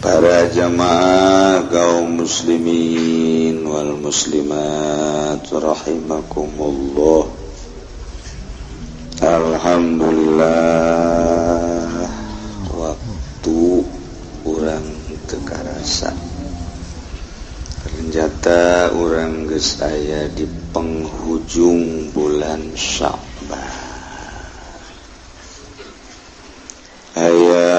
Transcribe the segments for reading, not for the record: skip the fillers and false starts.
Para jamaah kaum muslimin wal muslimat rahimakumullah. Alhamdulillah, waktu urang teu karasa, ternyata urang geus aya di penghujung bulan Sya'ban. Aya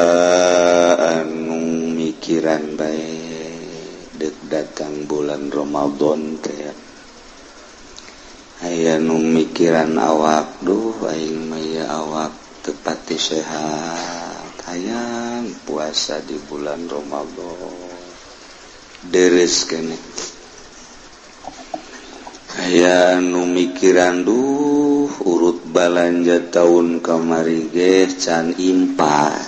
anu mikiran bae dek datang bulan Ramadan teh, aya nu mikiran awak, duh aing mah ya awak teu pati sehat, hayang puasa di bulan Ramadan deres keneh. Aya nu mikiran, duh urut balanja tahun kamari ge can impas,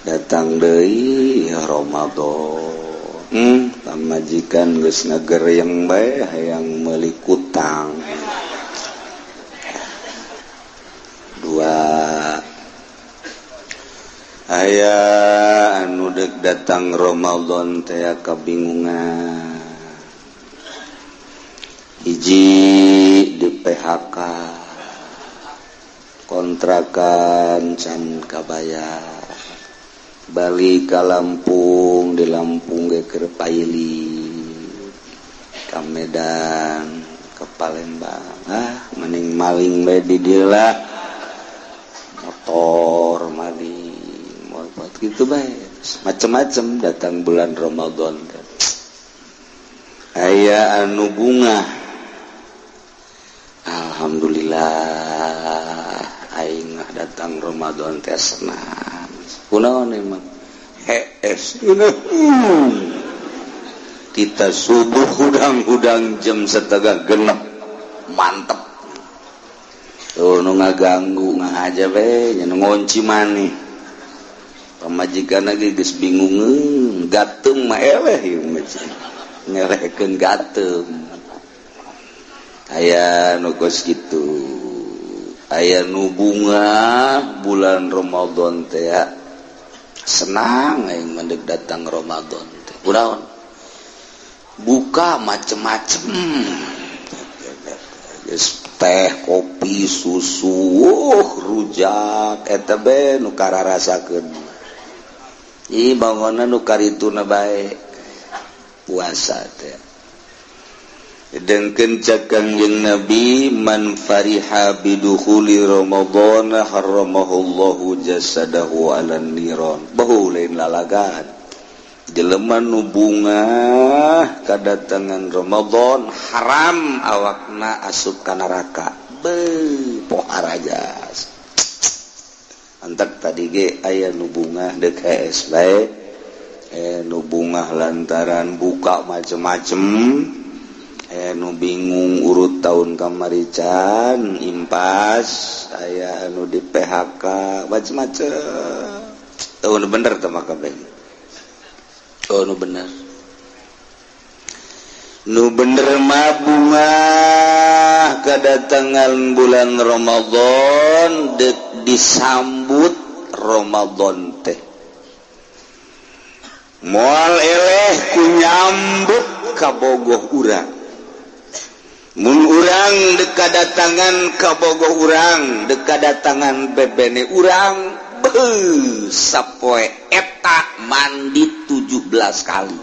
datang deui ya Ramadan, pamajikan geus ngagereng bae hayang meuli kutang dua. Aya anu dek datang Ramadan teh kabingungan, hiji di PHK, kontrakan can kabayar, balik ka Lampung, di Lampung ge keur paili, ka Medan, ke Palembang, ah mending maling bae di dieu lah, motor maling, buat gitu bae, macem-macem datang bulan Ramadan. Aya anu bunga, alhamdulillah aing mah datang Ramadan teh senang. Kunaon emang hees kita subuh hudang-hudang jam 5.30 mantep. Tuh nu ngaganggu ngahaja we nya nu ngonci maneh. Pamajikan lagi geus bingungeun, gateung mah eleh ieu mah ngelehkeun gateung. Aya nu kos kitu, aya nu bunga bulan Ramadan teh senang aing mendek datang Ramadan teh. Kunaon? Buka macem-macem, teh, kopi, susu, rujak eta be nu kararasakeun. Ih bangonan nu karituna bae puasa teh. Dengkeun cek Kangjeng Nabi, man fariha bidukhuli Ramadan harramahullahu jasadahu 'alan niran. Bahu lain lalagan. Jelema nu bungah kadatangan Ramadan haram awakna asup ka neraka. Beuh poharajas. Antak tadi ge aya nu bungah deuk hees bae, nu bungah lantaran buka macem-macem, nu bingung urut tahun kamari can impas, aya anu di PHK macem-macem. Teu nu bener teh mah kabeh. Oh nu bener. Nu bener mah bungah kedatangan bulan Ramadan dek disambut Ramadan teh. Moal eleh ku nyambut kabogoh urang. Mun urang dek kadatangan kabogoh urang, dek kadatangan bebene urang, beuh sapoe eta mandi 17 kali.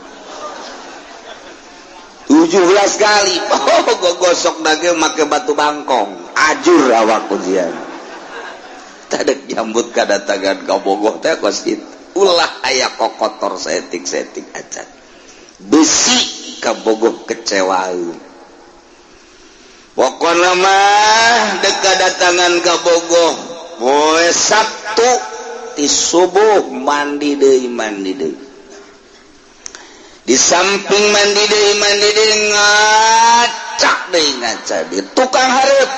17 kali. Oh, gosok dage make batu bangkong, ajur awak ujian. Tadek nyambut kadatangan kabogoh teh kos kitu. Ulah aya kokotor setik-setik acan. Besi kabogoh kecewaeun. Pokona mah dek kadatangan kabogoh poe Sabtu ti subuh mandi deui mandi deui. Di samping mandi deui ngacak deui ngaca di tukang hareup.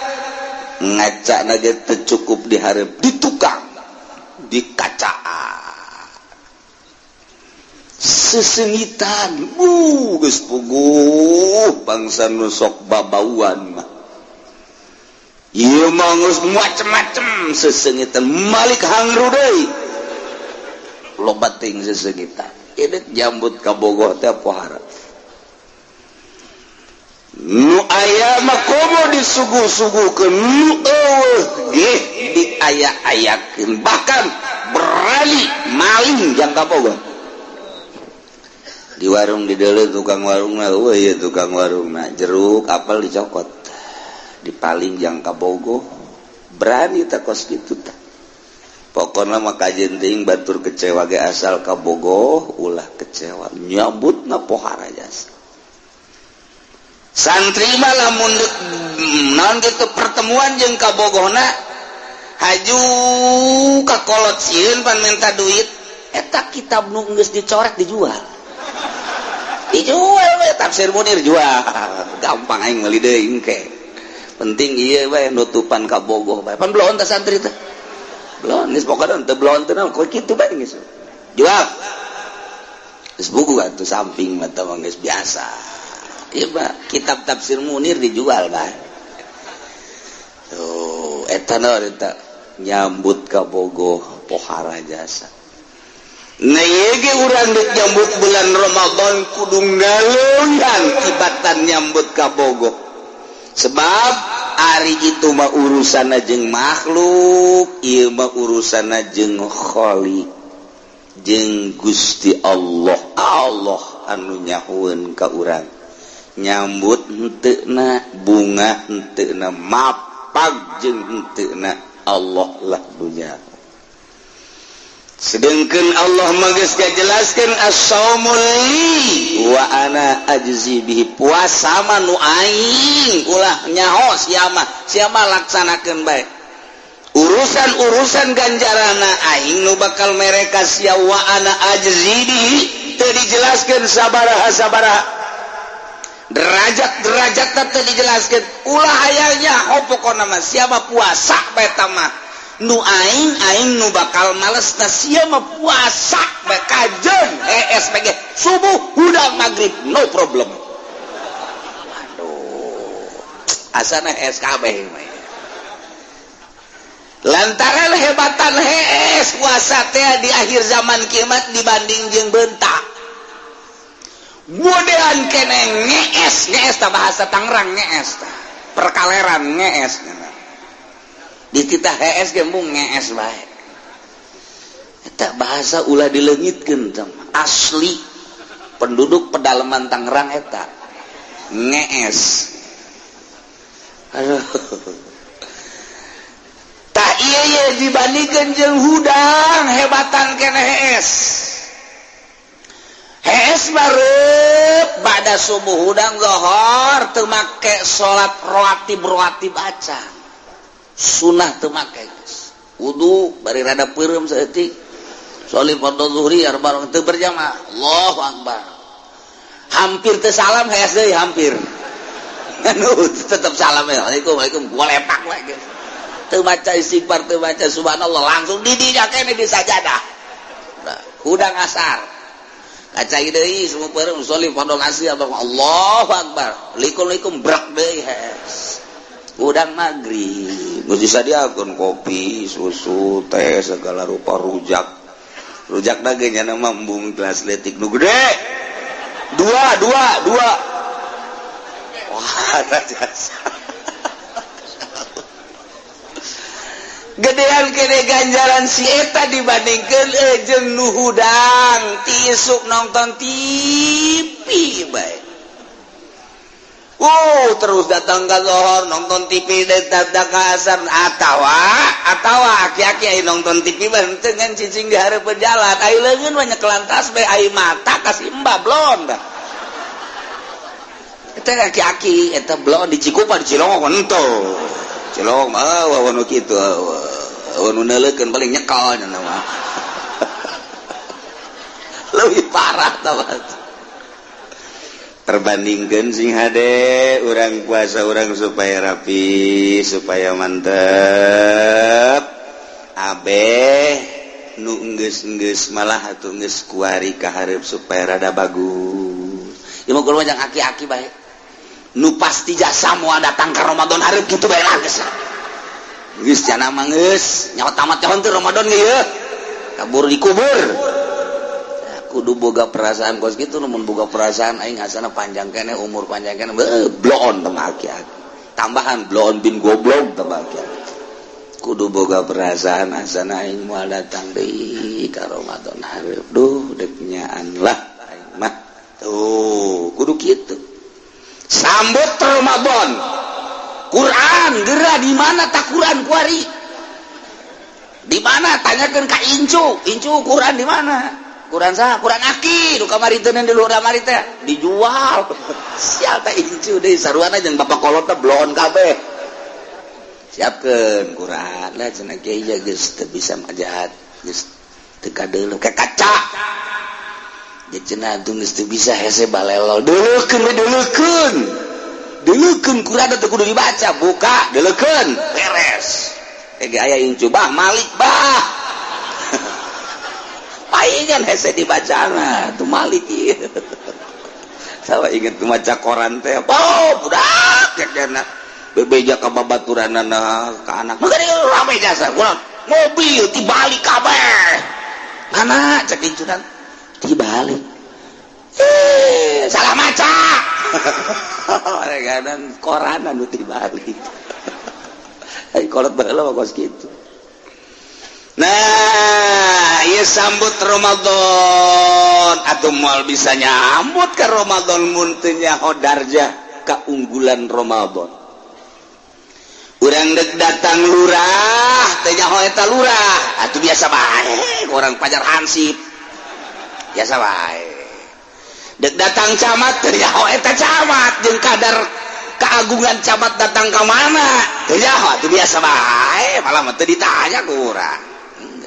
Ngaca na ge teu cukup di hareup, di tukang, di kacaan. Sesengitan, geus puguh bangsa nu sok babauan mah. Ieu mah geus macem-macem sesengitan malik hangru deui. Loba teuing sesegitan. Ieu jambut kabogoh teh pohara. Nu aya mah komo disuguh-suguhkeun, nu eueuh ge diaya-ayakeun, bahkan berani maling jang kabogoh. Di warung di deuleu tukang warungna, eueuh ieu tukang warungna, jeruk apel dicokot. Dipaling jang kabogoh, berani teh kos kitu tah. Pokona mah kajeun teuing batur kecewa ge asal kabogoh ulah kecewa, nyambutna pohara jasa. Santri mah lamun naon kitu pertemuan jeung kabogohna haju ka kolot sieun pan minta duit, eta kitab nu geus dicoret dijual. Dijual we tafsir Munir jual. Gampang aing meuli deui engke. Penting ieu we nutupan kabogoh bae. Pan belon teh santri teh. Belon geus pokona teu belon teh naon kitu bae geus. Jual. Geus buku atuh samping mah teh geus biasa. Iya pak, kitab tafsir Munir dijual pak. Tuh, eta naon eta nyambut kabogoh pohara jasa. Nah ieu ge urang deuk nyambut bulan Ramadan kudu ngaleuyan tibatan nyambut kabogoh. Sebab ari itu mah urusanna jeung makhluk, ieu mah urusanna jeung Khaliq, jeung Gusti Allah. Allah anu nyahueun ka urang. Nyambut henteuna bunga henteuna mapag jeung henteuna Allah lah dunya. Sedengkeun Allah mah geus ngajelaskeun as-saumu li wa ana ajzi bihi, puasa mah nu aing ulah nyaho sia mah, sia mah laksanakeun bae. Urusan-urusan ganjarana aing nu bakal mere ka sia wa ana ajzi bihi teu dijelaskeun sabaraha sabaraha. Derajat-derajat teu dijelaskeun, ulah hayalnya ho pokona mah sia mah puasa bae ta mah nu aing aing nu bakal males na sia mah puasa bae kajeun ESPG subuh hudang maghrib no problem. Aduh, asana SKB mah. Lantaran hebatan hees puasa teh di akhir zaman kiamat dibanding jeung bentak. Godean kene ngees, ngees ta bahasa Tangerang ngees ta. Perkaleran ngees. Di titah hees ge embung ngees bae. Eta bahasa ulah dileungitkeun teh asli penduduk pedalaman Tangerang eta ngees. Aduh. Tah ieu ye dibandingkeun jeung hudang hebatan kene hees. Hees bareup bada subuh hudang zohor teu make salat rawatib rawatib acan. Sunah teu make geus. Wudu bari rada peureum saeutik. Sholli fardhu zuhri arba teu berjamaah. Allahu akbar. Hampir teu salam hees deui hampir. Anu tetep salam ya. Waalaikumsalam gua lepak we geus. Teu maca istighfar teu maca subhanallah langsung di dinya kene di sajadah. Nah, hudang asar. Kacai deui semua peureum sholli fardhu asri Allahu akbar. Likum-likum brak deui hees. Hudang maghrib geus disadiakeun kopi, susu, teh segala rupa rujak. Rujak da ge nya mah embung gelas leutik nu gede. Dua, dua, dua. Wah, jasa. Gedean kene ganjaran si eta dibandingkeun jeung nu hudang ti isuk nonton TV bae. Terus datang ka zohor nonton TV datang ka asar atawa aki-aki aya nonton TV bae henteu ngan cicing di hareupeun jalan aya leungeun mah nyekelan tas bae aya mata ka si emba blon dah. Eta aki-aki eta blon di Cikupa di Cilongok henteu. Cilongok mah eueuh nu kitu eueuh nu neuleukeun paling nyekel nya mah. Leuwih parah tah. Perbandingkan sing hade urang puasa urang supaya rapi supaya mantep abeh nu enggeus-enggeus malah atuh geus kuari ka hareup supaya rada bagus. Ieu mah kudu jang aki-aki bae nu pasti jasa moal datang ka Ramadan hareup kitu bae lah geus. Geus jana mah geus nyawa tamat nyaho teu Ramadan ge yeuh kabur dikubur. Kudu boga perasaan kos kitu, mun boga perasaan aing asana panjang keneh, umur panjang keneh, bloon tambah aki-aki. Tambahan bloon bin goblok tambah aki-aki. Kudu boga perasaan asana aing moal datang deui ka Ramadan hareup. Duh dek nyaan lah aing mah. Tuh, kudu kitu. Sambut Ramadan. Quran geura di mana tak Quran kuari? Di mana? Tanyakeun ka incu. Incu Quran di mana? Quran sah, Quran aki, nu kamari teh di luhur kamari teh dijual. Sial teh incu deui saruana jeung bapak kolot teh bloon kabeh. Siapkeun Quran lah cenah kiai geus teu bisa majahat, geus teu kadeuleu ka kaca. Jadi cenah atuh geus teu bisa hese balelo. Deuleukeun we deuleukeun. Deuleukeun Quran teh kudu dibaca, buka deuleukeun, beres. Ege aya incu bah Malik bah. Paingan hese dibacana tuh Malik ieu. Salah inget tuh maca koran teh. Oh, budak cenah. Bebeja ka babaturanana ka anak. Maka rame jasa. Kurang mobil tibalik kabeh. Mana cek incunan tibalik. Eh, salah maca. Kadang koran anu tibalik. Ai kolot baheula mah kos kitu. Nah, ieu sambut Ramadan atuh moal bisa nyambut ke Ramadan mun teu nyaho darjah keunggulan Ramadan. Urang dek datang lurah, teu nyaho eta lurah, atuh biasa bae, orang pajar hansip. Biasa bae. Dek datang camat, teu nyaho eta camat jeung kadar keagungan camat datang ka mana? Teu nyaho atuh biasa bae, malah mah teu ditanya ku urang.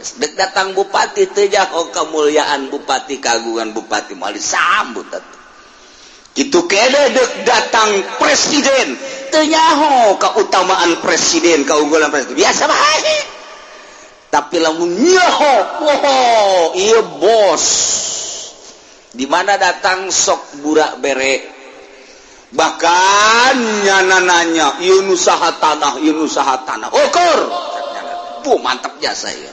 Dek datang bupati teu nyaho kemuliaan bupati, keagungan bupati moal disambut atuh. Kitu kene dek datang presiden teu nyaho keutamaan presiden, keunggulan presiden, biasa bae. Tapi lamun nyaho, oh ieu bos. Di mana datang sok burak bere. Bahkan nyana nanya, ieu nu saha tanah, ieu nu saha tanah. Ukur. Bu mantap jasa ieu.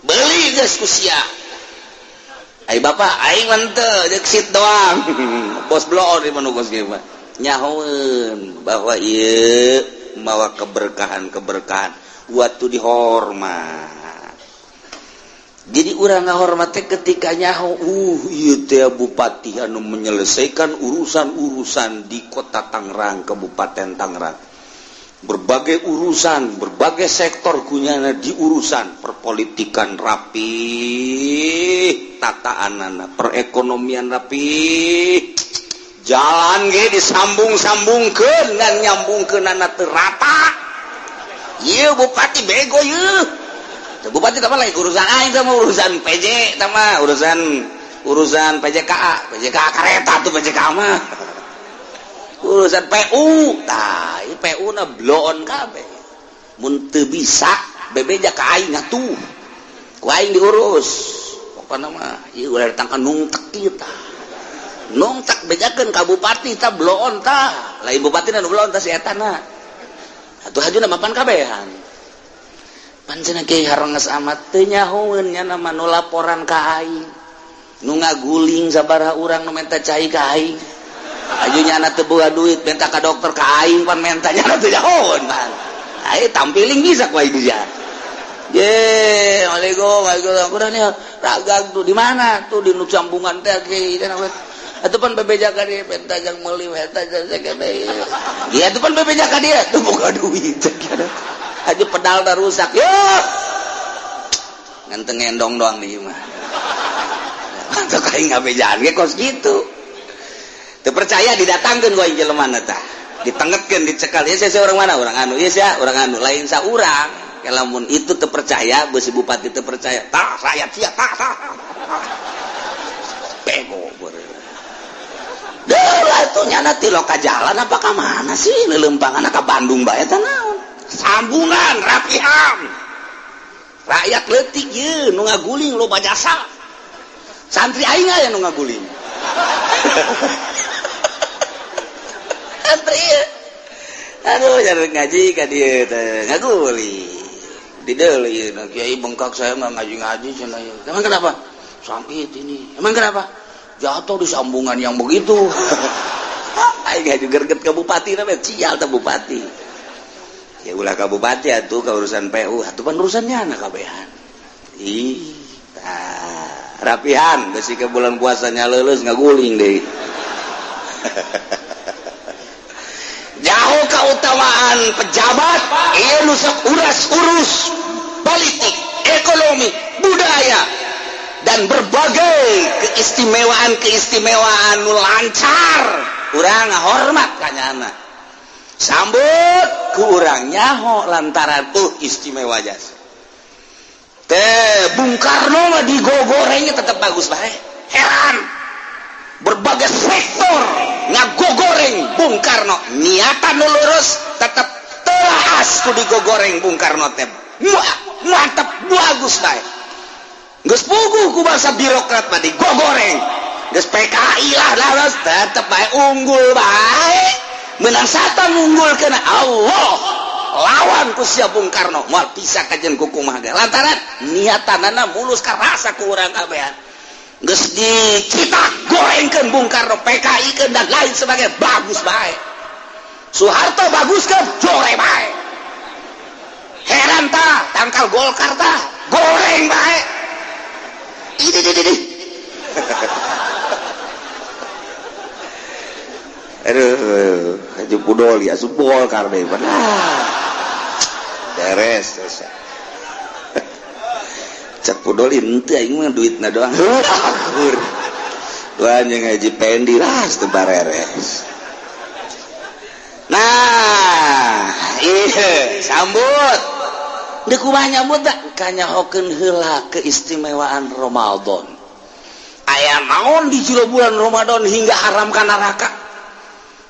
Beli geus ku sia. Ai bapak aing mah teu jeung sit doang. Bos bloon di manu kos kieu mah. Nyahoeun bahwa ieu mawa keberkahan-keberkahan waktu dihormat. Jadi urang ngahormat teh ketika nyaho, ieu teh bupati anu menyelesaikan urusan-urusan di kota Tangerang, Kabupaten Tangerang. Berbagai urusan, berbagai sektor kunyana diurusan, perpolitikan rapi, tataanana, perekonomian rapi, jalan ge disambung-sambungkeun ngan nyambungkeunana teu rata. Ieu bupati bego ieu. Teu bupati teh mah lain urusan aing teh mah urusan PJ teh mah urusan urusan PJKA, PJKA kareta tuh PJKA mah. Urusan PU, tah ieu PU na bloon kabeh. Mun teu bisa bebeja ka aing atuh. Ku aing diurus. Pokona mah ieu ulah datang ka nungtek ieu tah. Nungtek bejakeun ka bupati tah bloon tah. Lain bupati nu bloon tah si eta na. Atuh hajuna mapan kabehan. Pan cenah kiai harenges amat teu nyahoeun nya mah nu laporan ka aing. Nu ngaguling sabaraha urang nu menta cai ka aing. Aju nyana teu boga duit minta ka dokter ka aing pan menta nyana teu nyahoeun pan. Ai tampiling bisa ku aing bisa. Ye, Waalaikum, waalaikum. Kurang nih, ragang tuh di mana tuh di nu sambungan teh kiai atuh pan bebeja ka dia menta jang meuli menta jang sagede. Ieu atuh pan bebeja ka dia tuh boga duit. Aju pedal dah rusak. Yo. Ngan teu ngendong doang di imah. Atuh aing ngabejaan ge kos kitu. Teu percaya didatangkeun ku aing jelema tah. Ditengetkeun dicekal. Ieu sia orang mana? Orang anu. Ieu sia orang anu lain saurang. Lamun itu teu percaya, beusi bupati teu percaya. Tah rakyat sia tah tah. Bego beureum. Delah tuh nyana ti loka jalan apa ka mana sih lelempangan ka Bandung bae teh naon. Sambungan rapihan. Rakyat leutik ye nu ngaguling loba jasa. Santri aing aya nu ngaguling. Santri ieu. Aduh jalan ngaji ka dieu teh ngaguling. Di deuleu ieu kiai bengkak saya mah ngaji-ngaji cenah ieu. Emang kenapa? Sakit ini. Emang kenapa? Jatuh di sambungan yang begitu. Aing aju gerget ke bupati namanya cial teh bupati. Ya ulah ka bupati atuh ka urusan PU, atuh pan urusannya anak kabehan. Ih, tah rapihan besi ke bulan puasanya leuleus ngaguling deui. Jauh keutamaan pejabat, ieu nu sok uras-urus politik, ekonomi, budaya dan berbagai keistimewaan-keistimewaan nu lancar. Urang ngahormat ka nyana. Sambut ku urang nyaho lantaran istimewa jasa. Teh Bung Karno mah digogorengnya tetap bagus bae. Heran. Berbagai sektor ngagogoreng Bung Karno, niatan nu lurus tetap telaas ku digogoreng Bung Karno teh. Mantap bagus bae. Geus puguh ku bangsa birokrat mah digogoreng. Geus PKI lah lah tetep bae unggul bae. Menang satan unggul kena Allah. Lawan ku sia Bung Karno moal bisa kajen ku kumaha ge. Lantaran niatanana mulus karasa ku urang kabehan. Geus dicitak gorengkeun Bung Karno, PKI keun dan lain sebagainya bagus bae. Soeharto baguskeun jore bae. Heran tah tangkal Golkar tah goreng bae. Ini. Aduh, haji pudol ya asup Golkar deh. Beres. Cek pudol henteu aing mah duitna doang. Akur. Wah jeung haji Pendi lah teu bareres. Nah, ieu sambut. Deuk kumaha nyambut da kanyahokeun heula keistimewaan Ramadan. Aya naon di jero bulan Ramadan hingga haram ka neraka?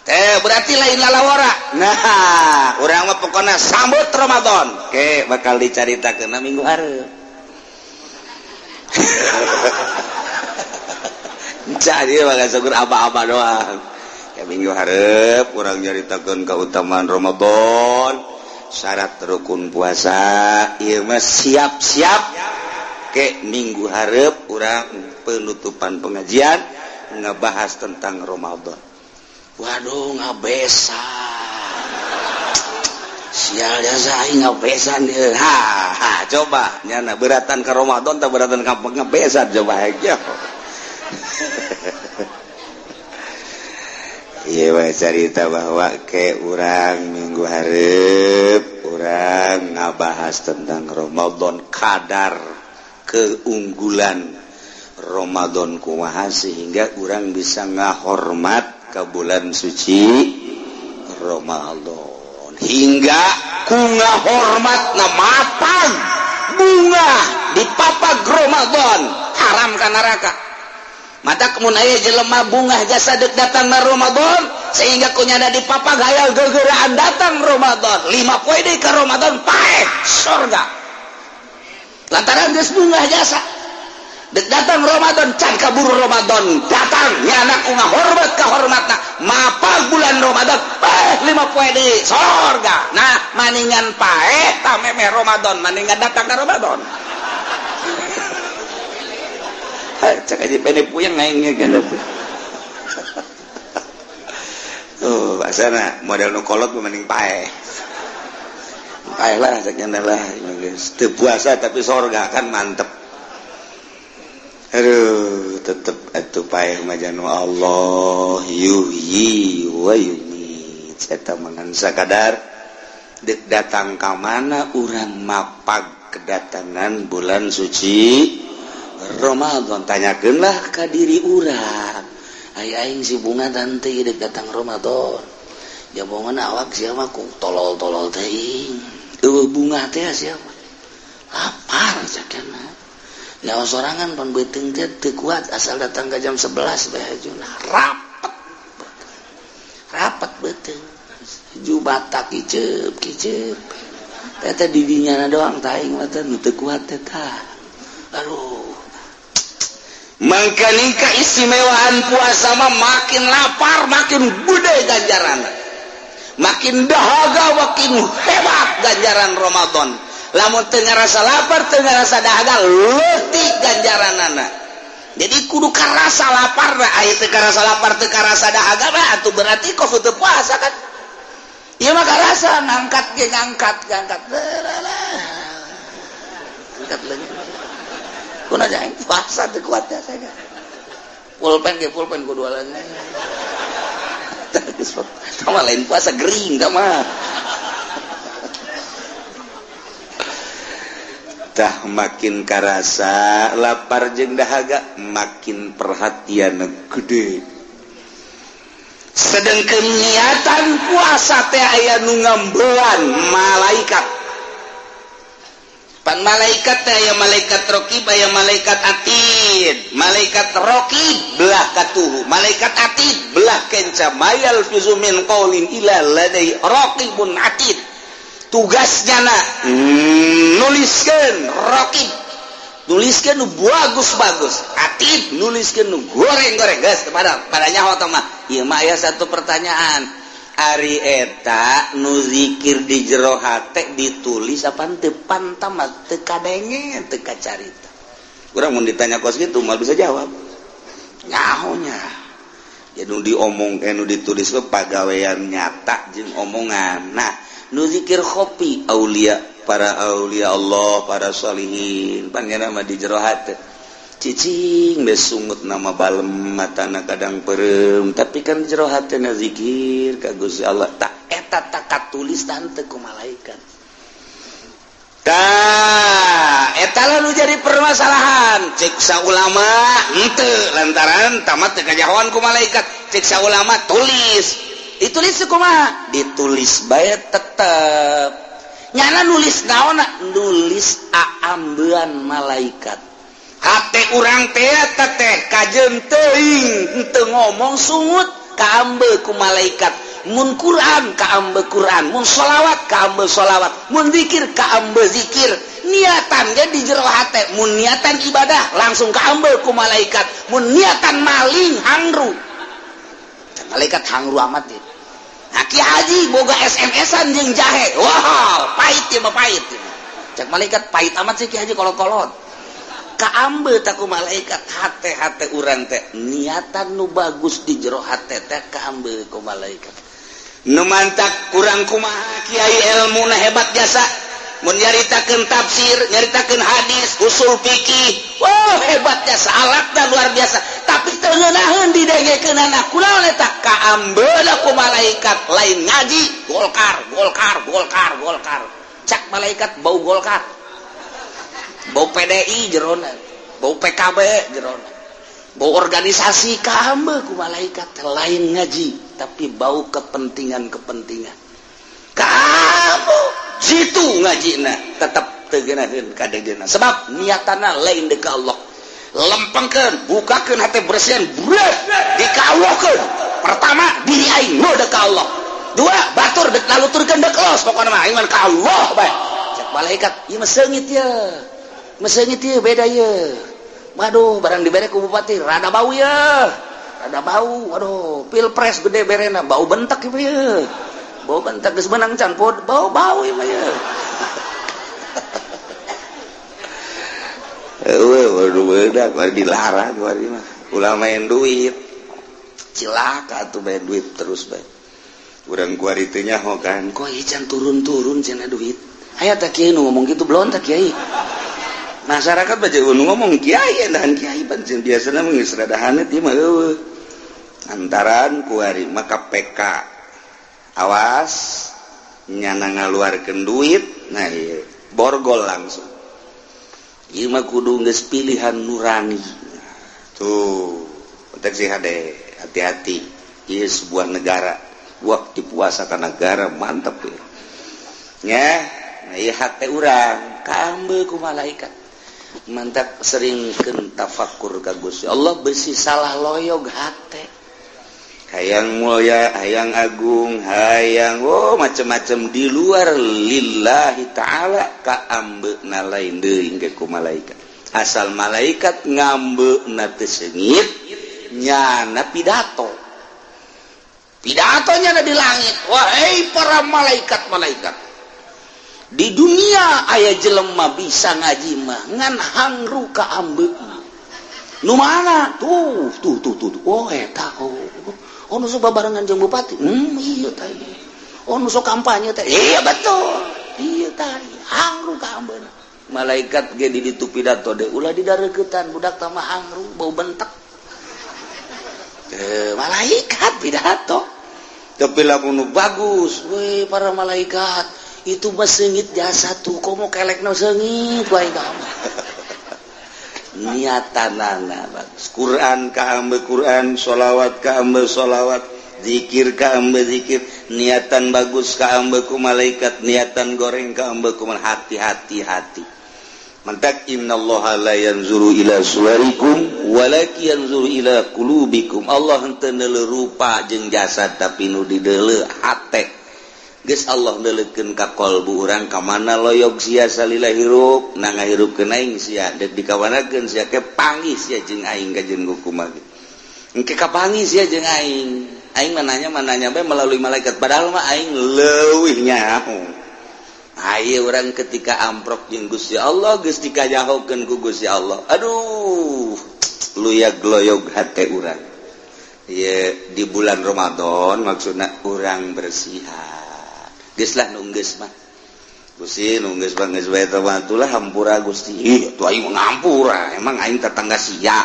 Teh berarti lain lalawara. Nah, urang mah pokona sambut Ramadan. Oke, bakal dicaritakeun minggu hareup. Jadi bakal syukur aba-aba doang. Ya minggu hareup urang nyaritakeun keutamaan Ramadan, syarat rukun puasa, ieu mah siap-siap ke minggu hareup urang penutupan pengajian ngebahas tentang Ramadan. Waduh ngabesan. Sial jasa aing ngabesan ieu. Ha, ha coba nyana beratan ka Ramadan tah beratan ka ngabesan coba aja. Ieu mah carita bahwa ke urang minggu hareup urang ngabahas tentang Ramadan, kadar keunggulan Ramadan kumaha sehingga urang bisa ngahormat ke bulan suci Ramadan hingga ku ngahormatna matang bunga di papag Ramadan haram ka neraka. Mata kemun aya jelema bungah jasa dek datang na Ramadan sehingga kunyana di papag hayal gegeraan datang Ramadan 5 poe deui ka Ramadan paeh surga lantaran geus bungah jasa dek datang Ramadan can kaburu Ramadan datang nyana ku ngahormat ka hormatna mapag bulan Ramadan paeh 5 poe deui surga. Nah maningan paeh tah memeh Ramadan maningan datang ka Ramadan. Cek aja pene puyeng aing ge. Tuh asana model nu kolot mending paeh. Paeh lah cek nya lah geus teu puasa tapi sorga kan mantep. Aduh tetep atuh paeh mah janu Allah yuhyi wa yumiit. Eta mah ngan sakadar deuk datang ka mana urang mapag kedatangan bulan suci Ramadan. Tanyakeunlah ka diri urang. Ai aing si bunga tante deuk datang Ramadan. Jabongan awak sia mah ku tolol-tolol teuing. Eueuh bunga teh sia mah. Lapar cakana. Nyawa sorangan pan beuteung teh teu kuat asal datang ka jam 11 bae hajuna. Rapet. Rapet beuteung. Ju batak kiceup-kiceup. Teh teh di dinyana doang tah aing mah teh nu teu kuat teh tah. Aduh. Mangkaning keistimewaan puasa mah makin lapar makin gede ganjaran, makin dahaga makin hebat ganjaran Ramadan. Lamun teu ngarasa lapar teu ngarasa dahaga leutik ganjaranana. Jadi kudu karasa lapar lah, aya teu karasa lapar, teu karasa dahaga mah atuh berarti kok teu puasa kan. Ieu mah karasa ngangkat ge, ngangkat ngangkat. Angkat leungeun. Kuna aing puasa teu kuat ya saya. Pulpen ge, pulpen kudu leungeun. Sama lain puasa gering tah mah. Tah makin karasa lapar jeung dahaga makin perhatian gede. Sedengkeun niatan puasa teh aya nu ngambean malaikat. Pan malaikat teh aya malaikat raqib, aya malaikat atid. Malaikat raqib belah katuhu, malaikat atid belah kenca. Mayal fizu min qaulin illa ladai raqibun atid. Tugasnya na nuliskeun raqib, nuliskeun nu bagus-bagus, atid nuliskeun nu goreng-goreng. Geus pada nyaho tah mah. Ieu mah aya satu pertanyaan. Ari eta nu zikir di jero hate ditulis apa teu pantamat, teu kadenge, teu kacarita. Urang mun ditanya kos kitu moal bisa jawab. Nyahonya. Ya nu diomong nu ditulis mah pagawean nyata jeung omongan. Nah, nu zikir khofi aulia, para aulia Allah, para sholihin, panggana mah di jero hate. Cicing geus sungut nama balem matana kadang perem, tapi kan jero hatena zikir ka Gusti Allah. Tak eta tak katulis tante ku malaikat. Tah eta lah nu jadi permasalahan. Cek sa ulama henteu lantaran tamat teu kajahoan ku malaikat. Cek sa ulama tulis. Ditulis kumaha? Ditulis bae tetep. Nyana nulis naonna? Nulis aambean malaikat. Hate urang teh teh kajeun teuing henteu ngomong sungut kaambe ku malaikat. Mun Quran kaambe Quran, mun sholawat kaambe sholawat, mun zikir kaambe zikir. Niatan ge di jero hate, mun niatan ibadah langsung kaambe ku malaikat, mun niatan maling hangru. Malaikat hangru amat ya. Nah, Ki Haji boga SMS-an jeung jahe. Wah, pahit ya mah, pahit. Cek malaikat pahit amat sih Ki Haji kolot-kolot. Kaambe tak ku malaikat hate-hate urang teh niatan nu bagus di jero hate teh kaambe ku malaikat. Nu mantak kurang kumaha kiai ilmuna hebat jasa. Mun nyaritakeun tafsir, nyaritakeun hadis, usul fikih, wah hebat jasa, alatna luar biasa. Tapi teu ngeunaheun didengekeunana kunaon eta kaambeuna ku malaikat lain ngaji Golkar, Golkar, Golkar, Golkar. Cak malaikat bau Golkar. Bau PDI jerona, bau PKB jerona, bau organisasi kaambe ku malaikat lain ngaji tapi bau kepentingan-kepentingan. Kamu jitu ngajina tetap teu geunaheun kadegeuna sebab niatana lain deuk ka Allah. Lempengkeun, bukakeun hate bersihan, breh dikawuhkeun. Pertama diri aing nu deuk ka Allah. Dua, batur deuk naluturkeun deuk los pokona mah aing mah ka Allah bae. Cek malaikat, ieu mah seungit ye. Mah seungit ye beda ye. Waduh, barang dibere ku bupati rada bau ye. Rada bau, waduh, pilpres gede berena bau bentak ieu ye. Bau bentak geus menang can pod, bau-bau ieu mah ye. Waduh, bedak, dilarang kuari mah. Ulah main duit. Cilaka atuh main duit terus bae. Urang kuari teu nyaho kan, kok ieu can turun-turun cenah duit. Aya tah kiai nu ngomong kitu belon tah kiai. Masyarakat baca nu ngomong kiai dan kiai pan biasana mah geus rada haneut ieu mah eueuh. Antaran kuari mah KPK. Awas nyana ngaluarkeun duit, nah ieu borgol langsung. Ieu mah kudu geus pilihan nurani. Tuh, otak si hade, hati-hati. Ieu sebuah negara, waktu puasa ka negara mantep ya. Nya, nah ieu hate urang kaambe ku malaikat. Mantap seringkeun tafakur ka Gusti Allah besi salah loyog hate. Hayang mulia, hayang agung, hayang oh macem-macem di luar lillahi ta'ala kaambeuna lain deui ge ku malaikat. Asal malaikat ngambeuna teu seungit nyana pidato. Pidatonya di langit. Wahai para malaikat-malaikat. Di dunia aya jelema bisa ngaji mah ngan hangru kaambeuna. Nu mana? Tuh tuh tuh tuh. Oh eta oh. Oh nu sok babarengan jeung bupati. Iya tah. Oh nu sok kampanye teh. Iya betul. Iya tah. Hangru ka ambeuna. Malaikat ge di ditu pidato deui ulah didareuketan budak tah mah hangru bau bentek. Malaikat pidato. Tapi lamun nu bagus, we para malaikat itu mah seungit jasa tuh komo kelekna seungit wae ka niatanana bagus. Quran ka ambe Quran, sholawat ka ambe sholawat, zikir ka ambe zikir, niatan bagus ka ambe ku malaikat, niatan goreng ka ambe ku hati-hati hati. Mantak innallaha la yanzuru ila suwarikum walakin yanzuru ila qulubikum. Allah henteu neuleuh rupa jeung jasad tapi nu dideuleuh hate. Geus Allah neuleukeun ka qalbu urang ka mana loyog sia salila hirup, na ngahirupkeun aing sia, deuk dikawanakeun sia ke panggih sia jeung aing ka jeung kumaha. Engke kapanggih sia jeung aing. Aing mah nanya bae melalui malaikat padahal mah aing leuwih nyaho. Ayo urang ketika amprok jeung Gusti Allah geus dikajahokeun ku Gusti Allah. Aduh, luyag loyog hate urang. Ieu di bulan Ramadan maksudna urang bersihan. Geus lah nu geus mah. Gusti nu geus mah geus bae teh mah hampura Gusti. Ih, atuh aing ngampura. Emang aing tetangga sia.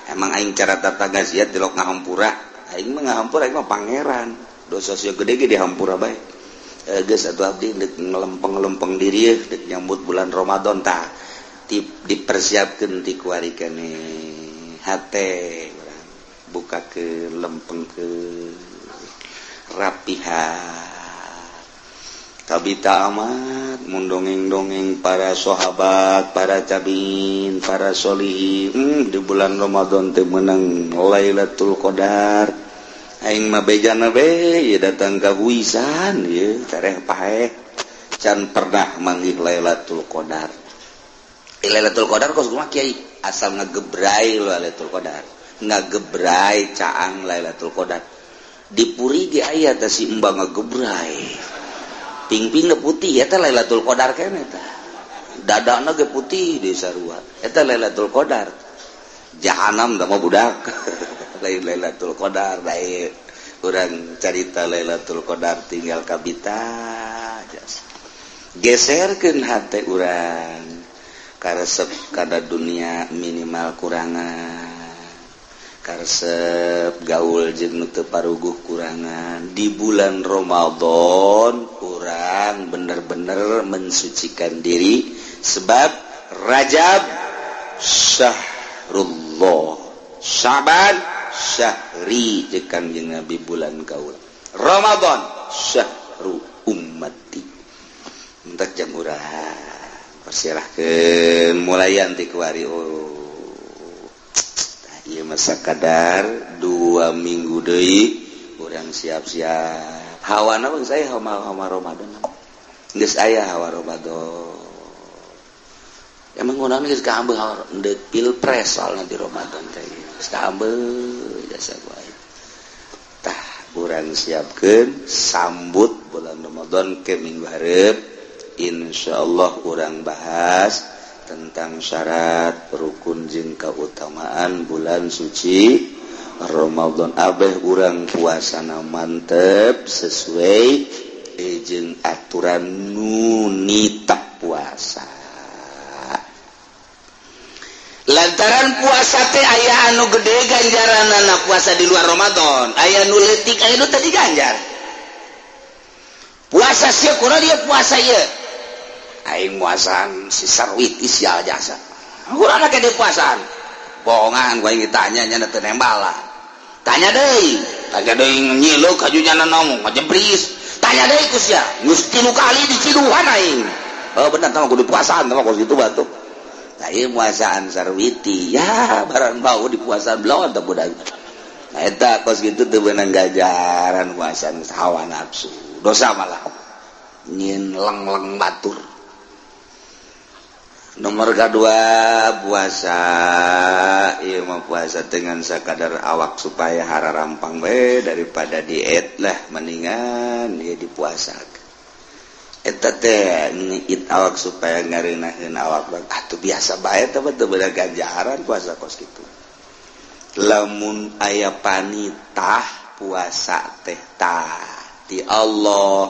Emang aing cara tetangga sia tilok ngahampura. Aing mah ngahampura aing mah pangeran. Dosa sia gede ge dihampura bae. Geus atuh abdi deuk ngelempeng-lempeng diri deuk nyambut bulan Ramadan tah. Dipersiapkeun ti kuari keneh hate urang bukakeun lempengkeun rapihan. Kabita amat mun dongeng-dongeng para sahabat, para tabiin, para solihin di bulan Ramadan teh meunang Lailatul Qadar. Aing mah bejana be ieu datang ka huisan ieu tereh paeh can pernah manggih Lailatul Qadar. Lailatul Qadar kos kumaha kiai asal ngagebrai Lailatul Qadar. Ngagebrai caang Lailatul Qadar. Di puri ge aya teh si embang ngagebrai. Pingping putih eta Lailatul Qadar keneh tah. Dadana ge putih di sarua. Eta Lailatul Qadar. Jahanam da mah budak. Lain Lailatul Qadar bae. Urang carita Lailatul Qadar tinggal kabita. Geserkeun hate urang. Karesep kana dunia minimal kurangan. Karesep gaul jeung nu teu paruguh kurangan. Di bulan Ramadan urang bener-bener mensucikan diri sebab Rajab syahrullah, Syaban syahri jeung Kangjeng Nabi bulan kaula, Ramadan syahru ummati. Entak jam urang persilahkeun mulayan ti kuari. Oh ieu masa kadar 2 minggu deui urang siap-siap. Hawana bang saya hawa Ramadan. Geus aya hawa Ramadan. Emang ngeunaheun geus kaambeuh hawa deuk pilpres soalna di Ramadan teh. Geus kaambeuh jasa wae. Tah urang siapkeun sambut bulan Ramadan ke minggu hareup. Insyaallah urang bahas tentang syarat rukun jeung keutamaan bulan suci Ramadan. Abeh urang puasana mantep sesuai jeung aturan nu nitah puasa. Lantaran puasa teh aya anu gede ganjaranana puasa di luar Ramadan, aya nu leutik aya nu teu diganjar. Puasa sia kurang dia puasa ieu. Aing muasaan si Sarwiti sial jasa. Kurang lagi di puasaan. Bohongan gua ingin tanya nya teu nembal lah. Tanya deui nyilu kajunya ngomong ngajebris. Tanya deui ku sia, geus 3 kali diciduhan aing. Oh bener tah kudu puasaan tah kos kitu batuk. Tah ieu muasaan Sarwiti. Ya barang bau di puasaan belon teh budak. Nah eta kos kitu teu beunang gajaran puasaan hawa nafsu. Dosa malah. Nyin leng-leng batur. Nomor kedua puasa, ieu mah puasa dengan sakadar awak supaya hararampang we daripada diet lah mendingan ieu dipuasakeun. Eta teh ngeit awak supaya ngareunaheun awak. Atuh biasa bae teh, teu beunang ganjaran puasa kos kitu. Lamun aya panitah puasa teh, tah ti Allah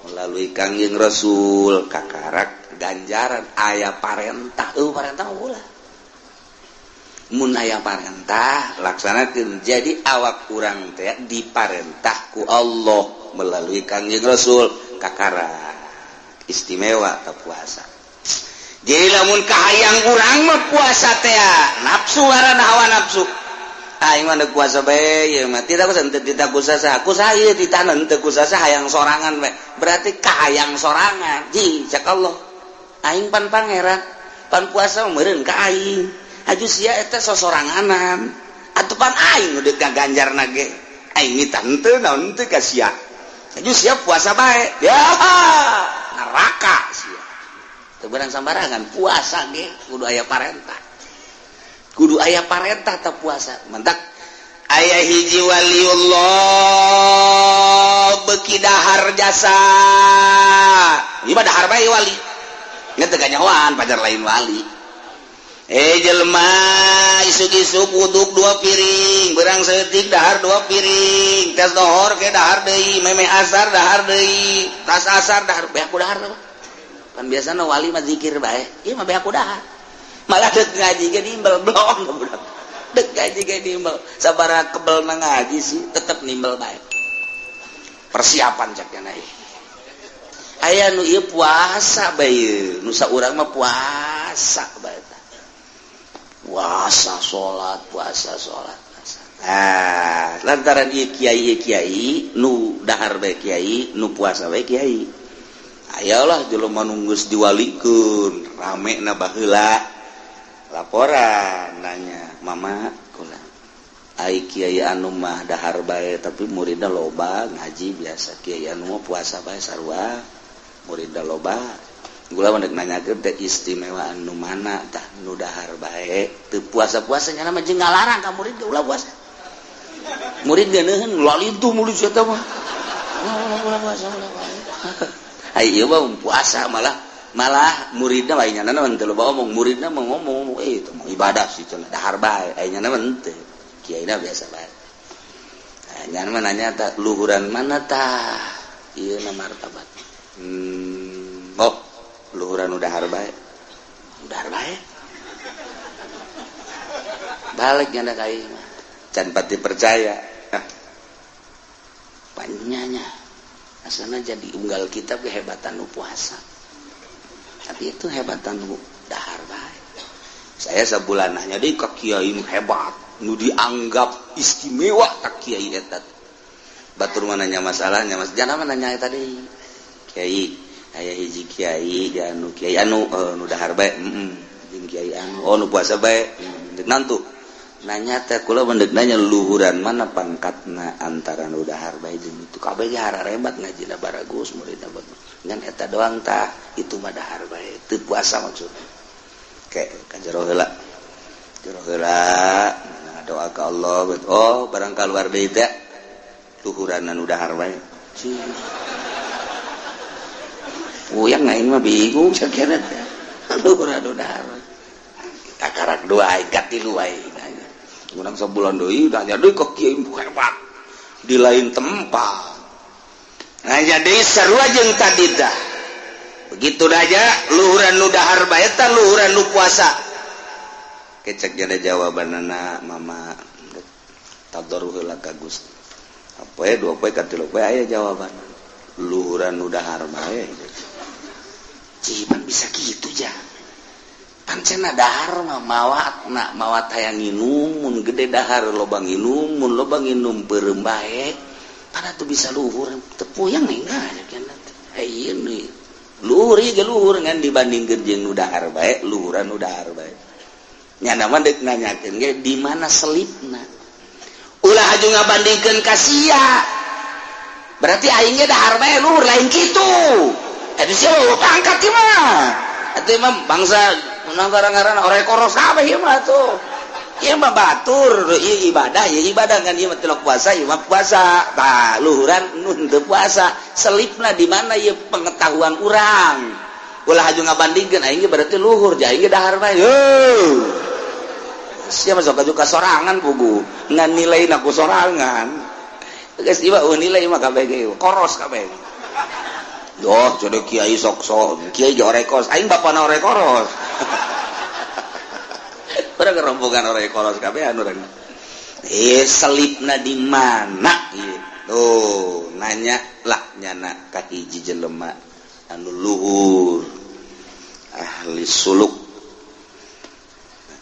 melalui Kangjeng Rasul kakarak ganjaran. Aya parentah, parentah ulah. Mun aya parentah, laksanakeun. Jadi awak urang teh diparentah ku Allah melalui Kangjeng Rasul, kakarak istimewa ke puasa. Jadi lamun kahayang urang mah puasa teh nafsu, ngaranna hawa nafsu. Aing mah puasa bae ieu mah tidak usah, tidak usah, aku saya ditahan teu kusasa, hayang sorangan bae. Berarti kahayang sorangan ji. Cek Allah, aing pan pangeran, pan puasa meureun ka aing. Aju sia eta sosoranganan atuh, pan aing udah gaganjar ge, aing nitah henteu naon teu ka sia. Aju sia puasa bae ya, neraka sia. Teu beunang sambarangan puasa ge, kudu aya parentah, kudu aya parentah tak puasa. Mentak aya hiji waliullah beki dahar jasa. Ieu mah dahar bae wali nya, teu kanyahoan pajar lain wali. Jelema isuk-isuk wuduk dua piring, berang saeutik dahar dua piring, tes dohor ke dahar deui, meme asar dahar deui, tas asar dahar, beak ku dahar. Kan biasana wali mah zikir bae, ieu mah beak ku dahar. Malah dek ngaji ge nimbel blong budak, dek ngaji ge nimbel. Sabaraha kebel na ngaji sih tetep nimbel bae. Persiapan cak nya aya nu ieu puasa bae, nu saurang mah puasa bae, puasa salat, puasa salat. Ah, lantaran ieu kiai, kiai nu dahar bae, kiai nu puasa bae, kiai ayolah jelema nu geus diwalikeun rame na baheula. Laporan nanya, "Mama, kula ai kiai anu mah dahar bae tapi muridna loba, ngaji biasa. Kiai anu mah puasa bae sarua muridna loba. Gula mah dek nanyakeun teh istimewa anu mana tah, nu dahar bae teu puasa-puasa?" Nya mah jeung ngalarang ka murid ge ulah puasa. Murid ge neuheun lalintuh murid eta mah, ulah, ulah puasa, ulah puasa. Ai ieu mah puasa malah malah muridna lain nya mah teu loba omong. Muridna mah ngomong, "Eh, itu mah ibadah sih cenah, dahar bae." Ai nya mah henteu, kiaina biasa bae. Nah, nya mah nanya tah luhuran mana tah ieu na martabat. Oh, luhuran udah bae, dahar bae. Balik nyanda ka ieu mah can pati percaya. Ah, panyanya asalnya jadi unggal kitab kehebatan nu puasa, tapi itu hebatan nu dahar bae. Saya sebulan nanya di ka kiai nu hebat, nu dianggap istimewa, ka kiai eta. Batur mah nanya masalahnya, mas jangan mah nanya tadi kiai, aya hiji kiai anu kiai anu nu dahar bae, jeung kiai anu oh nu puasa bae. Nantu nanya teh kula mendek nanya luhuran mana pangkatna antara nu dahar bae jeung itu. Kabeh ge hebat, ngajina baragus, muridna bagus, ngan eta doang tah, itu mah dahar bae teu puasa. Maksudna kayak ka jero heula, jero heula doa ke Allah. Oh, barang keluar deui teh luhuran anu dahar bae. Puyeng aing mah, bingung sakira teh luhuran anu dahar. Kakarak dua aing, katilu aing nanya. Urang sabulan deui nanya deui ke kiai hebat di lain tempat. Nah, jadi sarua jeung tadi dah. Begitu aja luhuran nu dahar bae tah luhuran nu puasa. Kecek jadi jawabanana, "Mama, tadarruh heula ka Gusti." Apa ya, dua poe katilu poe aya jawaban luhuran nu dahar bae. Cipan bisa gitu ja, pancena dahar mah mawat na mawat hayang nginum. Mun gede dahar loba nginum, mun loba nginum beureum bae. Pada tuh bisa luhur teu puyeng enggak ini luhur ieu ge luhur, ngan dibandingkeun jeung nu dahar bae, luhuran nu dahar bae. Nya mah deuk nanyakeun ge di mana selipna. Ulah aju ngabandingkeun ka sia, berarti aing ge dahar bae luhur, lain kitu. Eta sia pangkat ieu mah. Atuh mah bangsa menang ngaran orang koros kabeh ieu mah tuh. Ieu mah batur, ieu ibadah, ieu ibadah kan ieu mah tilok puasa, ieu mah puasa. Tah, luhuran nu henteu puasa, selipna di mana ieu pengetahuan urang. Ulah haju ngabandingkeun aing ge berarti luhur, aing ge dahar bae. Heuh. Sia mah sok ka sorangan pugu, ngan nilaina ku sorangan. Geus ieu mah nilai mah kabeh ge koros kabeh. Doh, jadi kiai sok-sok, kiai ge orekos, aing bapana orek koros. Urang rombongan orek koros kabeh anu urang. Selipna di mana ieu? Tuh, nanya lah nyana ka hiji jelema anu luhur ahli suluk.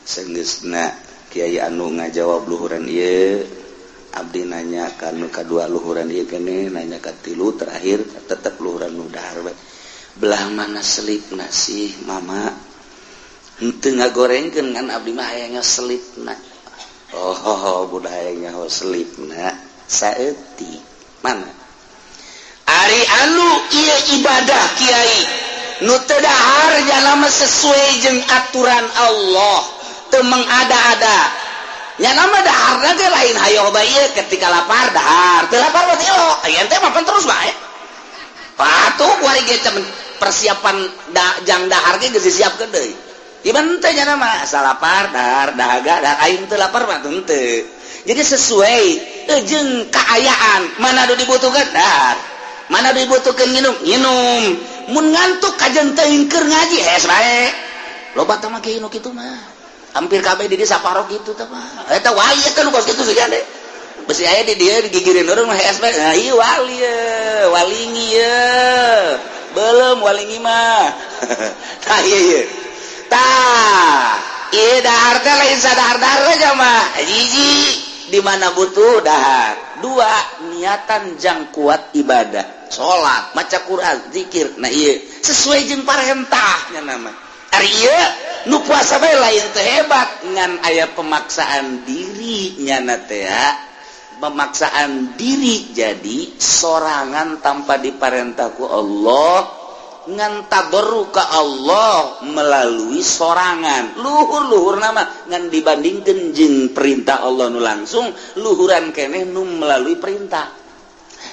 Senggeusna kiai anu ngajawab luhuran ieu, abdi nanya ka nu kadua luhuran ieu keneh, nanya ka tilu terakhir tetep luhuran nu dahar we. Belah mana selipna sih mama? Henteu ngagorengkeun kan abdi mah hayangnya selipna. Oh, budak hayangnya selipna saeutik. Mana? Ari anu ieu ibadah kiai nu teu dahar jalama sesuai jeung aturan Allah, teu mengada-ada. Nya nama daharna ge lain hayoh bae ieu ketika lapar dahar, teu lapar mah teu. Aya teh mapan terus bae. Patuh kuari ge persiapan jang dahar ge geus disiapkeun deui. Iban teh nya nama asal lapar dahar dahaga dahar aing teu lapar mah henteu. Jadi sesuai jeung kaayaan mana nu dibutuhkeun dahar, mana nu dibutuhkeun nginum nginum. Mun ngantuk kajen teuing keur ngaji hees bae. Loba teh mah kieu nu kitu mah. Hampir kabeh di dieu saparo kitu teh mah. Eta wali eta nu kos kitu sih deh. Besi aya di dieu digigireun urang mah hees bae. Nah ieu wali ye, walingi ye. Belum walingi mah. Tah ieu ye. Tah, ieu dahar teh lain sadahar-dahar aja mah. Hiji, di mana butuh dahar. Dua, niatan jang kuat ibadah. Salat, maca Quran, zikir. Nah ieu sesuai jeung parentahnya nama. Ari ieu nu puasa bae lain teh hebat ngan aya pemaksaan diri nyana teh. Pemaksaan diri jadi sorangan tanpa diparentah ku Allah ngan tabarru ka Allah melalui sorangan luhur-luhur nama ngan dibandingkeun jeung perintah Allah nu langsung luhuran keneh nu melalui perintah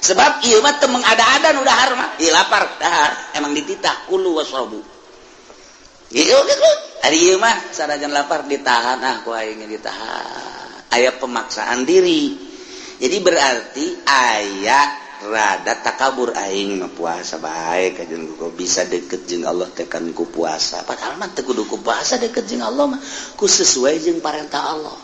sebab ieu mah teu mengada-ada nu dahar mah ieu lapar dahar emang dititah kulu wasrabu ieu gitu ari ieu mah sanajan lapar ditahan ah ku aing ditahan aya pemaksaan diri jadi berarti aya rada takabur aing mah puasa bae kajen ku bisa deket jeung Allah teh kan ku puasa padahal mah teu kudu ku puasa deket jeung Allah mah ku sesuai jeung parentah Allah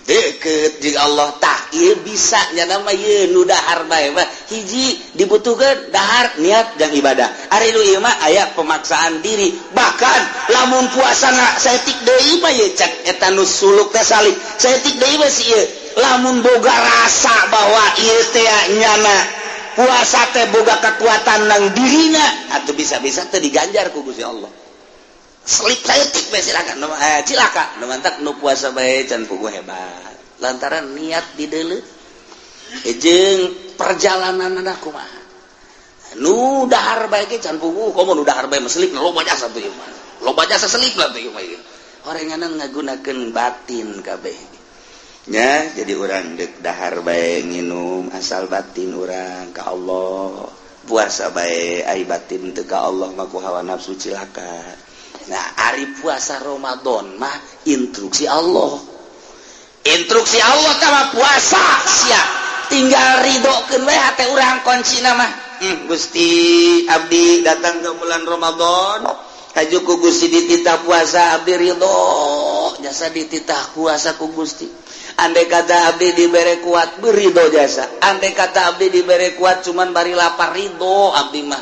deket jeung Allah tah ieu bisa nya mah ieu nu dahar bae mah hiji dibutuhkeun dahar niat jang ibadah ari nu ieu mah aya pemaksaan diri bahkan lamun puasana saeutik deui mah ieu cek eta nu suluk teh salib saeutik deui mah si ieu lamun boga rasa bahwa ieu teh nyana puasa teh boga kekuatan nang dirina atuh bisa-bisa teh diganjar ku Gusti Allah selip saeutik bae silakan cilaka nu mantak nu puasa bae can puguh hebat lantaran niat dideuleu jeung perjalananna kumaha nu dahar bae ge can puguh komo nu dahar bae mah selip loba jasa tuh ieu mah loba jasa selip lah tuh ieu mah orenganan ngagunakeun batin kabeh nya jadi urang deuk dahar bae nginum asal batin urang ka Allah puasa bae ai batin teu ka Allah mah ku hawa nafsu cilaka. Nah ari puasa Ramadan mah instruksi Allah instruksi Allah tah mah puasa sia tinggal ridhokeun we hate urang kuncina mah Gusti abdi datang ke bulan Ramadan haju ku Gusti dititah puasa abdi ridho jasa dititah puasa ku Gusti. Andai kata abdi dibere kuat beridho jasa andai kata abdi dibere kuat cuman bari lapar ridho abdi mah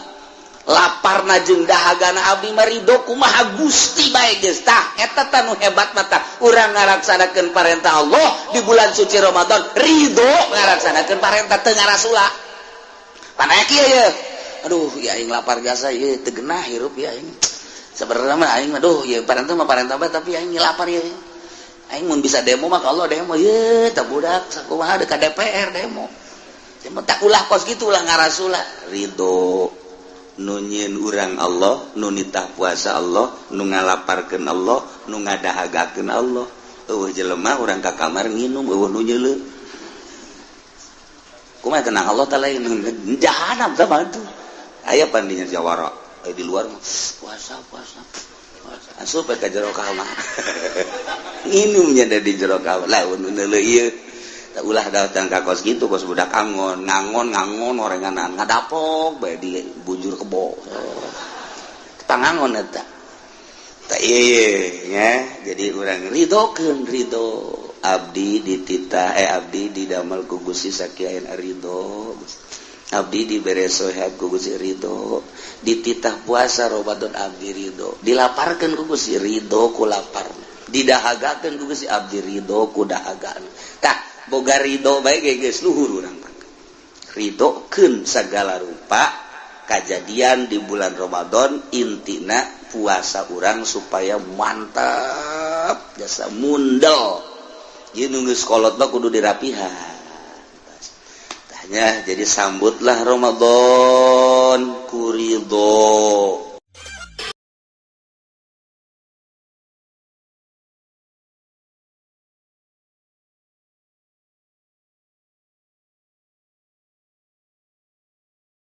lapar na jeung dahagana abdi mah ridho kumaha Gusti bae geus tah eta tah nu hebat mah tah urang ngalaksanakeun parentah Allah di bulan suci Ramadan ridho ngalaksanakeun parentah teu ngarasula panaya kieu ye aduh ya aing lapar jasa ieu teu genah hirup ya aing sebenarnya mah aing aduh ya parentah mah parentah bae tapi aing lapar ye aing mun bisa demo mah kalau demo ye tah budak sakumaha deuk ka DPR demo tak ulah kos kitu ulah ngarasula ridho nu nyieun urang Allah nu nitah puasa Allah nu ngalaparkeun Allah nu ngadahagakeun Allah Eueuh jelema urang ka kamar nginum eueuh nu nyeuleuh. Kumaha tenang Allah taala jahanam sama tuh. Aya pandinya jawara di luar mah puasa puasa puasa asup ka jero kamar. Nginumnya da di jero kamar. Lah nu neuleuh ieu ulah datang ka kos gitu, kos budak angon ngangon ngangon orenganan ngadapok bae di bujur kebo. Pangangon eta. Tak ieu nya, jadi urang ridhokeun, ridho abdi dititah, abdi didamel ku Gusti sakieu, ridho. Abdi dibere sehat ku Gusti, ridho. Dititah puasa Ramadan, abdi ridho. Dilaparkeun ku Gusti, ridho ku lapar. Didahagakeun ku Gusti, abdi ridho ku dahagaan. Tah, boga ridho bae ge geus luhur urang. Ridhokeun segala rupa kejadian di bulan Ramadan. Intina puasa urang supaya mantap jasa mundel. Ieu nu geus kolot mah kudu dirapihan. Tanya, jadi sambutlah Ramadan ku ridho.